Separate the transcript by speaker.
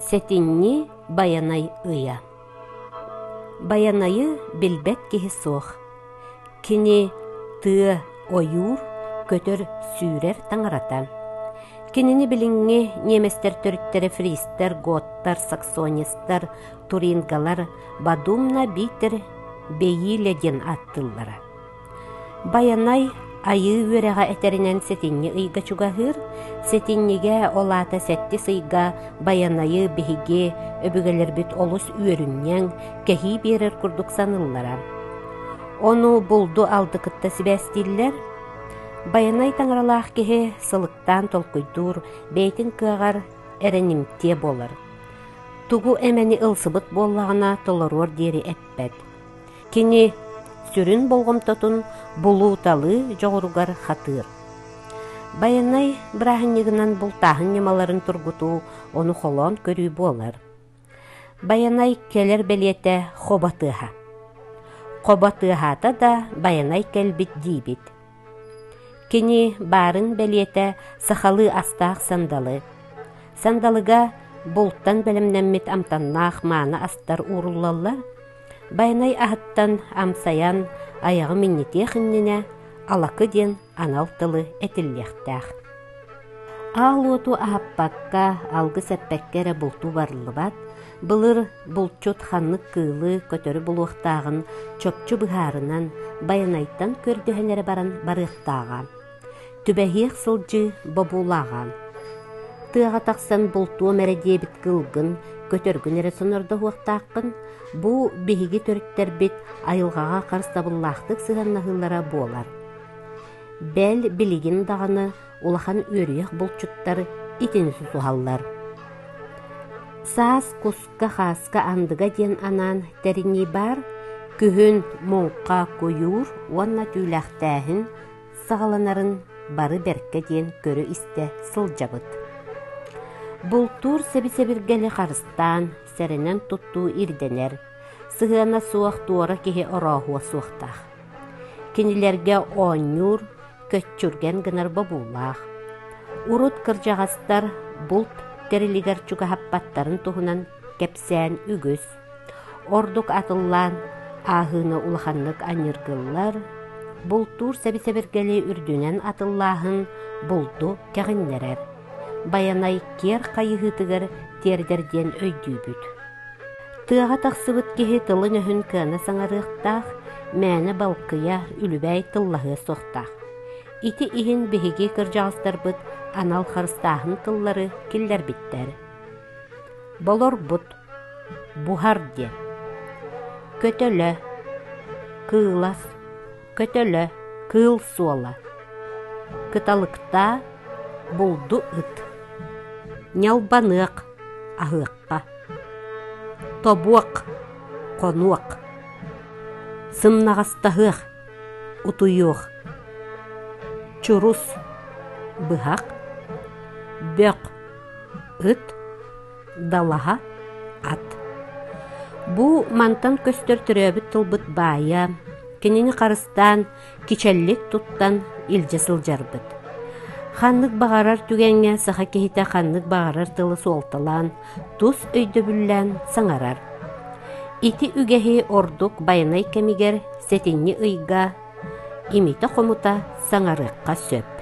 Speaker 1: Сэтинньи Байанай ыйа. Байанайы билбэт киһи суох. Кини тыа, ойуур, көтөр-сүүрэр таҥарата. Кинини билиҥҥи ньиэмэстэр төрүттэрэ фристэр, готтар, саксонецтар, турингалар Бадумна биитэр Бэйиилэ диэн ааттыыллара. Байанай Айыы үөрэҕэ этэринэн сэтинньи ыйга чугаһыыр, сэтинньигэ ол аата сэттис ыйга Байанайы биһиги өбүгэлэрбит олус үөрүнньэҥ, кэһии биэрэр курдук саныыллара. Ону булду-алды кытта сибээстииллэр. Байанай таҥаралаах киһи сылыктаан толкуйдуур, бэйэтин кыаҕар эрэнимтиэ буолар. Тугу эмэни ылсыбыт буоллаҕына толоруор диэри эппэт. Кини сүрүн болҕомтотун булуу-талыы дьоҕуругар хатыыр. Байанай бырааһынньыгынан бултааһын ньымаларын тургутуу ону холоон көрүү буолар. Байанай кэлэр бэлиэтэ хобо тыаһа. Хобо тыаһаата да байанай кэлбит диибит. Кини баарын бэлиэтэ сахалыы астаах сандалы. Сандалыга бултан бэлэмнэммит амтаннаах мааны астар ууруллаллар. Байанай аһыттан амсайан айаҕы минньитиэх иннинэ алакы диэн анал тылы этиллиэхтээх. Аал уоту аһаппакка, алгыс эппэккэ эрэ бултуу барыллыбат, былыр булчут ханнык кыылы, көтөрү булуохтааҕын чопчу быһаарынан, Байанайтан көрдөһөн эрэ баран барыахтааҕа. Түбэһиэх сылдьыы бобуулааҕа. Тыаҕа тахсан бултуом эрэ диэбит кыылгын, көтөргүн эрэ сонордоһуохтааххын, бу биһиги төрүттэрбит айылҕаҕа харыстабыллаахтык сыһыаннаһыылара буолар. Бэл, билигин даҕаны улахан үөрүйэх булчуттар итини тутуһаллар. Саас куска-хааска андыга диэн анаан тэринии баар, күһүн муҥха куйуур уонна түүлээхтээһин саҕаланарын бары бэркэ диэн көрө-истэ сылдьабыт. Бултуур сэби-сэбиргэли харыстаан, сэрэнэн туттуу ирдэнэр, сыһыана суох туора киһи орооһуо суохтаах. Кинилэргэ оонньуур, көччүргэн гынар бобуулаах. Урут кырдьаҕастар булт тэрилигэр чугаһаппаттарын туһунан кэпсээн үгүс. Ордук атыллаан ааһыыны улаханнык аньыргыллар, бултуур сэби-сэбиргэли үрдүнэн атыллааһын булду кэҕиннэрэр, Байанай киэр хайыһыытыгар тиэрдэр диэн өйдүүбүт. Тыаҕа тахсыбыт киһи тылын-өһүн кыана саҥарыахтаах, мээнэ балкыйа, үлүбээй тыллаһыа суохтаах. Ити иһин биһиги кырдьаҕастарбыт анал харыстааһын тыллары киллэрбиттэр. Болорбут, буһар диэн. Көтөлө, кыылас, көтөлө, кыыл суола. Кыталыктаа, булду ыт. Ньалбаныах, аһыахха. Тобуок, хонуох. Сымнаҕастаһыах, утуйуох. Чурус, быһах. Бөх, ыт. Далаһа, ат. Бу мантан көстөр төрөөбүт тылбыт баайа, кинини харыстаан, кичэллик туттан илдьэ сылдьарбыт. Ханнык баҕарар түгэҥҥэ саха киһитэ ханнык баҕарар тылы суолталаан, тус өйдөбүллээн саҥарар. Ити үгэһи ордук Байанай кэмигэр сэтинньи ыйга имитэ-хомута саҥарыахха сөп.